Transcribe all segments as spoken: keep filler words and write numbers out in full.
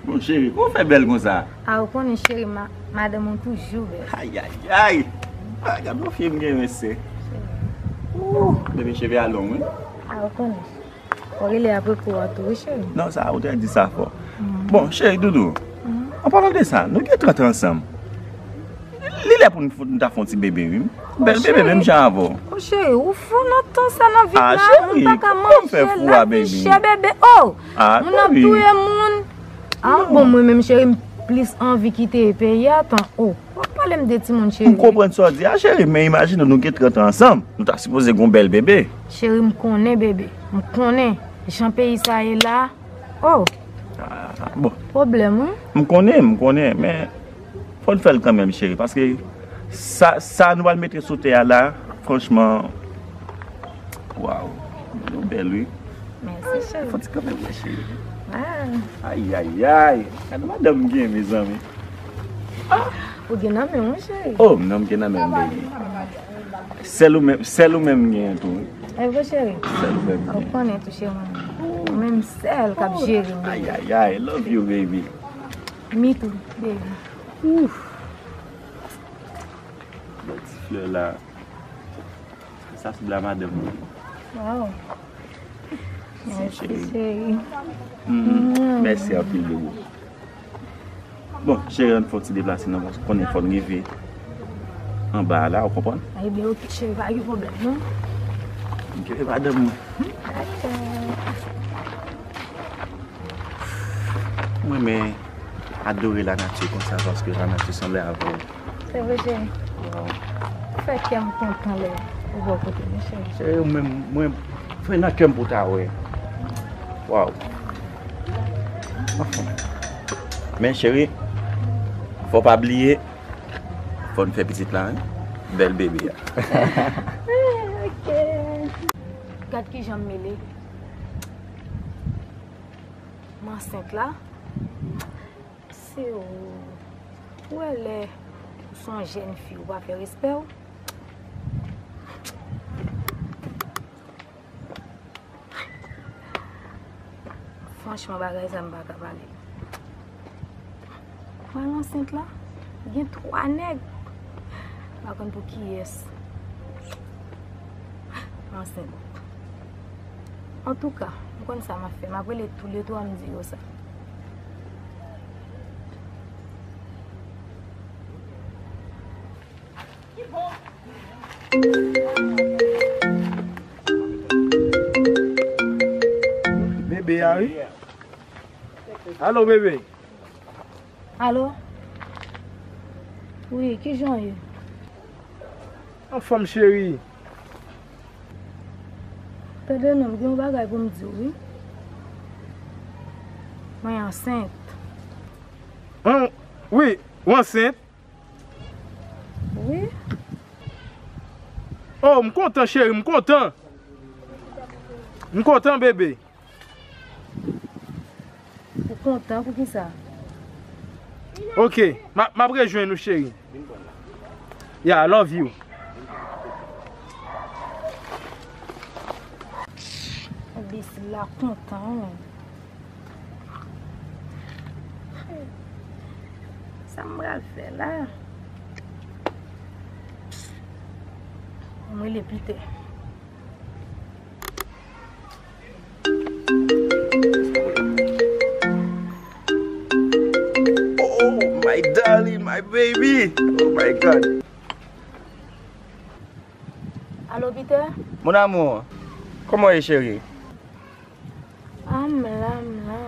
Mon cheri, kòman w fè bèl konsa? A, ou konnen, cheri, ma-, madanm ou toujou bèl. Ay, ay, ay! Ah, gade yon fi m gen, mesye. Ooh, bebe, cheve a long, wi. A, ou konnen. Ou rele apre kou a tou, wi, cheri. Non, sa, ou te di sa fò. Bon, cheri, doudou, an palan de sa, nou gen trant an ansanm. Li lè pou nou, nou ta fè yon ti bebe, wi. Bèl bebe, menm jan avè w. O cheri, ou fou nan tan sa nan vi la, moun pa ka manje, lavi chè, bebe. Oh! Moun ap touye moun. Ah, bon, mwen menm, cheri, m plis anvi kite peyi a tan. Oh, w ap pale m de timoun, cheri. M konprann sa w di a, cheri, men imajine nou gen trant an ansanm. Nou ta sipoze gen yon bèl bebe. Cheri, m konnen, bebe. M konnen. Jan peyi sa ye la. Oh! Ah, bon. Pwoblèm, wi. M konnen, m konnen, men fò n fè l kanmenm, cheri, paske sa, sa nou pral mete sou tè a la, franchman, waw, nou bèl, wi. Mèsi, cheri. Fò ti kanmenm, wi, cheri. Ah. Ay, ay, ay. Gade madanm m gen, mezanmi. Ah! Ou gen nan men w, wi, cheri. Oh, non, m gen nan men m, baby. Sèl ou menm, sèl ou menm m gen tou, wi. E vre, cheri? Sèl ou menm m gen. Ou konnen tou, cheri, mwen. Ou menm sèl k ap jere m, baby. Ay, ay, ay, love you, baby. Me too, baby. Ouf. Bèl ti flè la. Sa se bla madanm mwen. Waw. Mèsi, cheri. Mèsi anpil, bebe. Bon, cheri, ann fè yon ti deplase non, paske konnen fò n rive anba a la, ou konprann? Ebyen, oke, cheri, pa gen pwoblèm, non. M kenbe madanm mwen. Mwen renmen adore lanati konsa, paske lanati sanble avè w. Se vre, cheri. Waw. Ou fè kè m kontan lè ou bò kote m, cheri. Cheri, mwen, mwen, fè nan kè m pou ta wè. Waw. Anfen. Men, cheri, fò pa bliye, fò n fè pitit la, wi. Bèl bebe a. Ok. Gad kijan m mele. M ansent la. Se ou. Ou wè lè ou se yon jèn fi, ou pa fè respè w. Franchman, bagay sa m pa ka pale. Mwen ansent la, gen twa nèg. M pa konn pou kiyès. Ansent. Antouka, m konn sa m ap fè. M ap rele toulètwa, m di yo sa. Bebe a, wi. Alo, bebe. Alo? Wi, kijan w ye? Anfòm, cheri. Tande non, m gen yon bagay pou m di w, wi. Mwen ansent. An, wi, ou ansent? Wi. Oh, m kontan, cheri, m kontan. M kontan, bebe. Ou kontan poukisa? Ok, m a, m ap rejwenn ou, cheri. Yeah, I love you. Imbécile la kontan, wi. Sa m pral fè la? M rele Peter. Oh, my darling, my baby. Oh, my God. Alo, Peter? Mon amour, kòman w ye, cheri? Ah, m la, m la.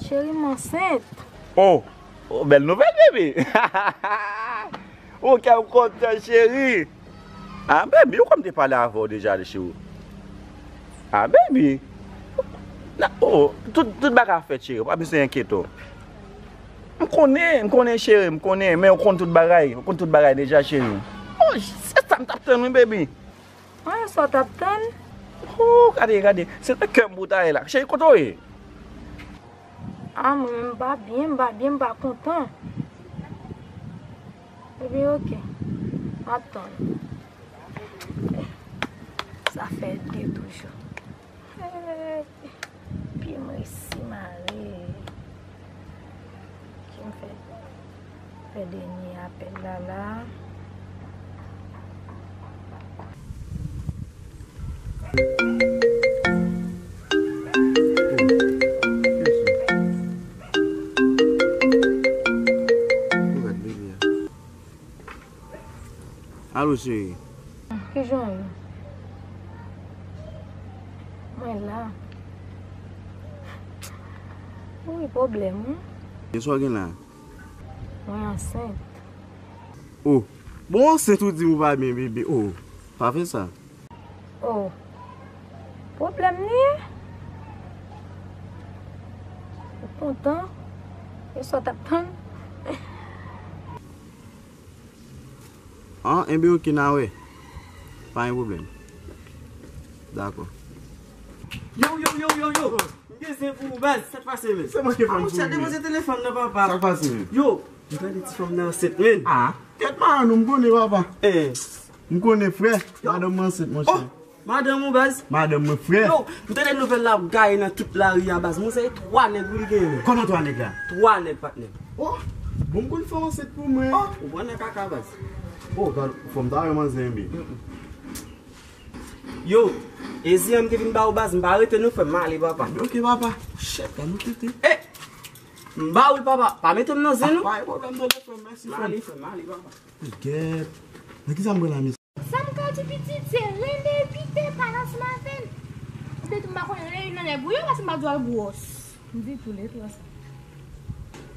Cheri, m ansent. Oh, oh, bèl nouvèl, bebe. Oh, kè m kontan, cheri. Ah, baby, ou kwè m te pale avè w deja de cheri? Ah, baby. Na, oh, tout, tout bagay ap fèt, cheri. Ou pa bezwen enkyete w. M konnen, m konnen, cheri, m konnen. Men ou konn tout bagay. Ou konn tout bagay deja, cheri. Oh, se sa m t ap tann, wi, baby. An, sa w t ap tann? Oh, gade, gade. Se nan kè m pou w ta ye la. Cheri, kote w ye? Ah, mwen menm, m pa byen, m pa byen, m pa kontan. Ebyen, oke. M ap tann. Sa fè de toujou. Pye m resi mare. Dènye apèl la la. Alo, cheri. Kijan w ye? Mwen la. Wi, pwoblèm, wi. Kisa w gen la? Mwen ansent. Oh, bon, ansent ou di m ou pa byen, bebe. Oh, pa fè sa. Oh, pwoblèm li ye? Ou kontan? E sa w t ap tann? Ah, enben, oke, n a wè. Pa gen pwoblèm. Dakò. Yo, yo, yo, yo, yo. M gen zen pou ou, baz. Sa k pase, men? Se mwen ki fè m pou ou, men. Ah, monchè, depoze telefòn nan, papa. Sa k pase, men? Yo, m tande ti fanm nan ansent, men. Ah, kèt madanm, m konnen, papa. Eh. M konnen, frè. Yo. Madanm mwen ansent, monchè. Oh, madanm ou, baz? Madanm mwen, frè. Yo, m tande nouvèl la ap gaye nan tout lari a, baz. Monchè, se twa nèg wi li genyen, men. Kòman twa nèg la? Twa nèg, patnè. Oh, bon, m konn fè w ansent pou mwen. Oh, ou pran nan kaka, baz. Oh, gad, fò m ta wè manzè, men. Yo, e zen an m te vin ba ou, baz, m pa rete non, frè m, m ale, papa. Ok, papa. Shit, ba nou kite. Eh! M ba ou l, papa. Pa mete m nan zen, non. Ah, pa gen pwoblèm, tande, frè m. Mèsi, frè m. M ale, frè m, m ale, papa. Gèt. Nan kisa m pran la, mesye? Sa m ka di pitit, se rele Pita, pale ansanm avè l. Oubyen tou m pa konn rele youn nan nèg ou yo, paske m pa di w al gwòs. M di toulètwa sa.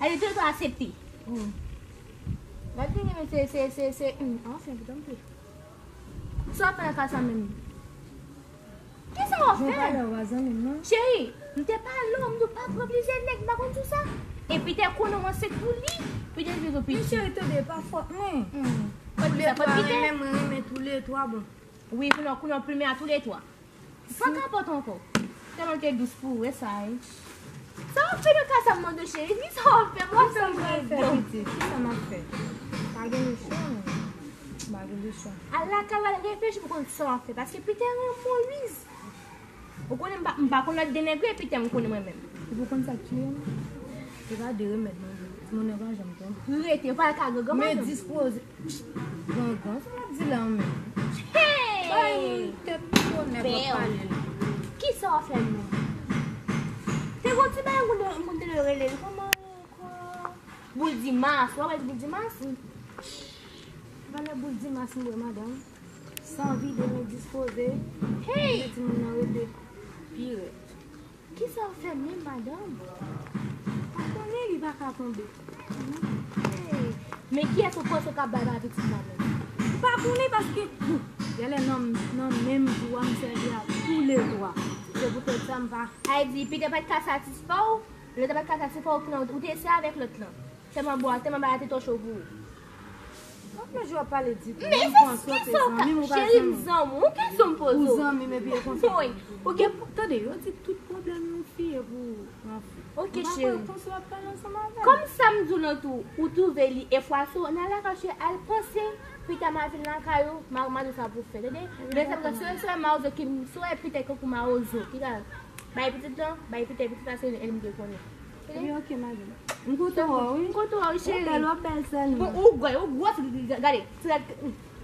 Ale toulètwa aksepte. Hmm. Gad gen men se, se, se, se, hmm, anfen, pou tanpri. Sa w ap fè nan kay sa menm? Kisa w ap fè? Mwen pale w pa zanmi m, non. Cheri, m te pale w, m di w pa pran plizyè nèg, m pa konn sou sa. Epi te konnen w ansent pou li, epi te vin pou piti. Men cheri, tande, pa fòt mwen. Hmm. Fòt Pita, fòt Pita. Toulètwa renmen, mwen renmen toulètwa, bon. Wi, kounye a, kounye a w plimen a toulètwa. Sa ka pòt ankò. Tèlman l te dous pou ou, e sa, wi. Sa w ap fè nan kay sa, m mande w, cheri? Di sa w ap fè, m ap fè, pitit? Kisa m ap fè? Pa gen lechwa, non. Pa gen lechwa. Al lakay ou, al reflechi pou konn sa w ap fè. Paske Pita renmen w, Louise. Ou konnen m pa, m pa konn lòt denegre Pita, m konnen mwen menm. Ou konn sa k touye m? Se pa de remèd mwen di w. Timoun nan pa janm tonbe. Rete, ou pa al ka gangan, madanm. Men dispoze. Gangan, sa w ap di la menm? Hey! Bay moun tèt pito nèg w ap pale la. Kisa w ap fè menm? Te gon ti bagay m konn, m konn tande yo rele l kòman ankò? Boul Dimas, w ap di Boul Dimas? Valè Boul Dimas m bwè, madanm. San vide, men dispoze. Hey! Mete timoun nan rete pi rèd. Kisa w fè menm, madanm? Pa konnen, li pa ka tonbe. Hey! Men kiyès ou panse w ka bay ba pitit la menm? M pa konnen paske, hmm, genlè nan, nan menm jou a m sèvi a toulètwa. Se poutèt sa m pa. Sa vle di, Pita pa t ka satisfè w? Lè Pita pa t ka satisfè w, ou te eseye avèk lòt lan. Tèlman bò a, tèlman bagay te twò cho pou ou. Anpil jou w ap pale di tou. Men se kisa w ka, cheri, m zanmi w, ki kesyon m poze w? Ou zanmi m epi e konsa. Wi. Ou gen pou, tande, yo di tout pwoblèm yon fi e pou yon fi. Ok, cheri. M pa kwè konsa w ap pale ansanm avè m. Kòm sa m di w lan tou, ou twouve li e fwa sou, nan lakay cheri, al panse, Pita m a vin lakay ou, m a, m a di w sa pou w fè, tande? Men sa m di w, se, se mawozo ki, se Pita kankou mawozo, ki ka bay pitit lan, bay Pita, pitit la se li m te konnen. Wi, ok, madanm. M kontan wè w, wi. M kontan wè w, cheri. Ou bèl, w ap bèl sèlman. Bon, ou gwè, ou gwòs, gade, ti rad.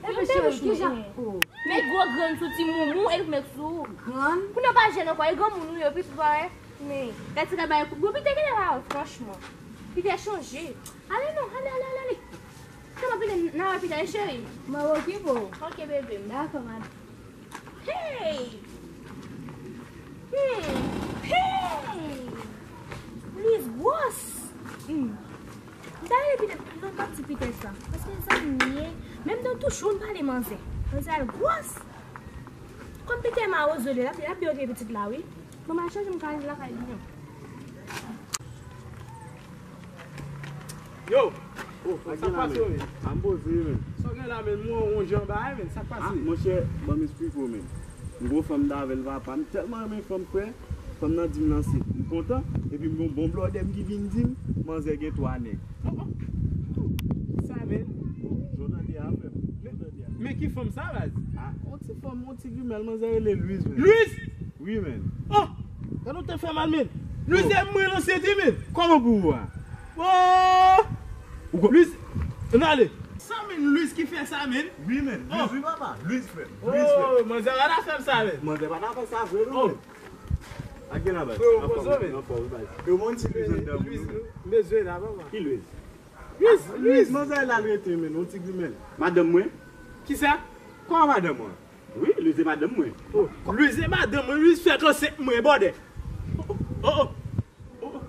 Epi cheri, kijan? Oh. Men gwo grenn sou ti moumou, e l k met sou ou. Grenn? Pou nou pa jèn ankò, e granmoun ou ye, pi pou pa wè. Men, gade ti rad bagay, gwo Pita genlè pa, franchman. Pita chanje. Ale non, ale, ale, ale, ale. Kòman Pita, n a wè Pita, cheri? Mwen okipe w. Ok, bebe m. Dakò, madanm. Hey! Hmm. Hey! Lis gwòs! Hmm. M ta rele Pita, non, m p ap di Pita sa. Paske zanmi m ye. Menm nan tou jou, m pale manzè. Manzè al gwòs. Kòm Pita mawozo li, l ap, l ap byen okipe pitit la, wi. Bon, m al chanje m ka rive lakay li, non. Yo! Oh, sa k pase, men? A m poze, men. Sa w gen la, men? M wè w wonje anba a, men. Sa k pase? Ah, monchè, ban m esplike w, men. M gon fanm m t avè l, papa. M tèlman renmen fanm, frè. Fanm nan di m nan se m kontan. Epi m gon bon blòdè m ki vin di m, manzè gen twa nèg. Oh, oh. Sa, men. Jan w tande a, frè m. Jan w tande a. Men ki fanm sa, baz? Ah, yon ti fanm, yon ti grimèl, manzè rele Louise, men. Louise? Wi, men. Oh! Gade w te fè mal, men. Louise, oh, se mwen nan senti, men. Kòman pou ou a? Oh! Ou ko- Louise, Ann ale. Sa menm Louise ki fè sa menm? Wi menm. Louise wi papa. Louise frè m. Louise frè m. Oh, manzè pa ta fè m sa menm. Manzè pa ta fè sa vre non. Oh. Ak gen la baz. Frè, ou poze menm. Anfòm baz. Yo bon ti Louise anndan moun. Louise, m bezwen la papa. Ki Louise? Louise, Louise, manzè la l rete menm, yon ti grimèl. Madanm mwen? Kisa? Kòman madanm mwen? Wi, Louise se madanm mwen. Oh, Louise se madanm mwen, Louise fèk ansent mwen, bòdè. Oh, oh, oh.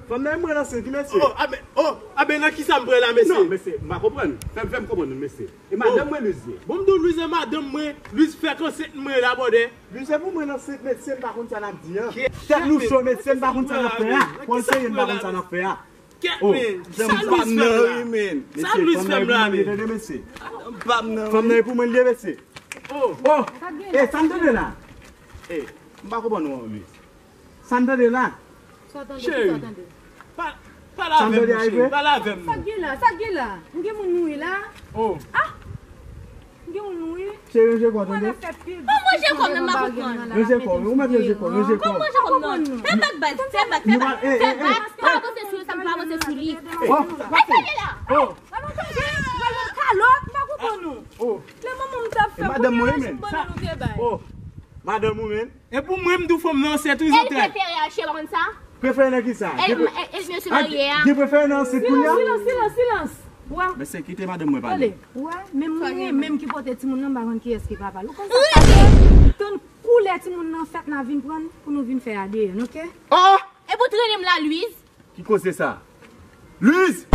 Fanm nan mwen ansent, wi mesye. Oh, aben, oh, aben nan kisa m pran la, mesye? Non, mesye, m pa konprann. Fè m, fè m konprann nou, mesye. E madanm mwen Louise ye. Bon, m di w Louise se madanm mwen, Louise fèk ansent mwen la, bòdè. Louise se pou mwen ansent, mesye, m pa konn sa n ap di an. Tèt nou cho, mesye, m pa konn sa n ap fè a. Pran serye, m pa konn sa n ap fè a. Kèt, men, sa Louise fè m la? Sa Louise fè m la, men? Fanm nan e pou mwen li ye, mesye. Oh. Oh. E, sa n tande la? E, m pa konprann ou, Louise. Sa n tande la? Sa w tande, ki sa w tande? Pa, pale avè m, monchè, pale avè m. Sa k gen la? Sa k gen la? M gen moun wi la. Oh. Ah! M gen moun wi. Cheri, ranje kò w, tande? Mwen fè pil. Kòm ranje kò m nan, m pa konprann. Ranje kò w, ou mèt ranje kò w, ranje kò w. Kòm ranje kò m nan? Fè bak baz, fè bak, fè bak. Fè bak, pa avanse sou li, sa m pa avanse sou li. Oh, sa k pase? Oh. Kalòt, m pa konprann nou. Oh. Lè manman m t ap fè, kounye a se bannann ou te bay. Oh. Madanm ou menm? E pou mwen, m di w fanm nan ansent wi, Zantray. El prefere al chè, pa konn sa? Prefere nan kisa? El, el, el mesye marye a. Gen prefere nan ansent kounye a? Silans, silans, silans, silans. Wa. Mesye, kite madanm mwen pale. Tande, wa, menm mwen menm ki pote timoun nan, m pa konn kiyès ki papa l. Ou konn sa k pase? Tann koulè timoun nan fèt la vin pran n pou nou vin fè A D N, oke? Oh! E pou trennen m la, Louise? Ki koze sa? Louise!